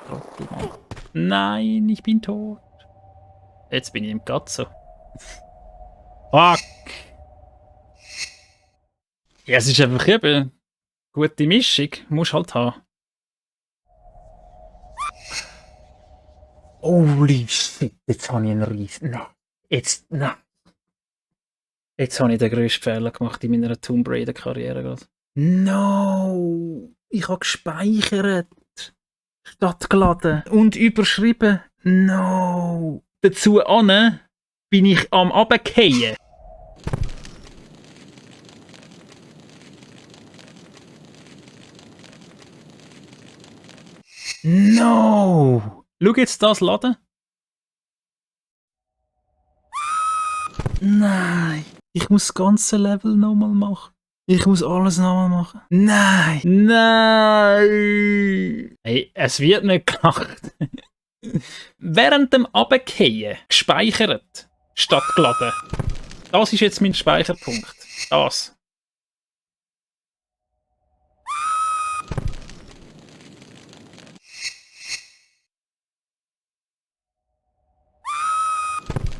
Trottel, Mann. Nein, ich bin tot. Jetzt bin ich im Gatzo. Fuck! Ja, es ist einfach eben eine gute Mischung. Musst halt haben. Holy shit, jetzt habe ich einen Riesen. Nein. Nein. Jetzt habe ich den grössten Fehler gemacht in meiner Tomb Raider-Karriere gerade. No! Ich habe gespeichert. Statt geladen. Und überschrieben. No! Dazu bin ich am Abgehen. No! Schau jetzt das laden. Nein! Ich muss das ganze Level nochmal machen. Ich muss alles nochmal machen. Nein! Nein! Hey, es wird nicht gemacht. Während dem Abgehen gespeichert, statt geladen. Das ist jetzt mein Speicherpunkt. Das.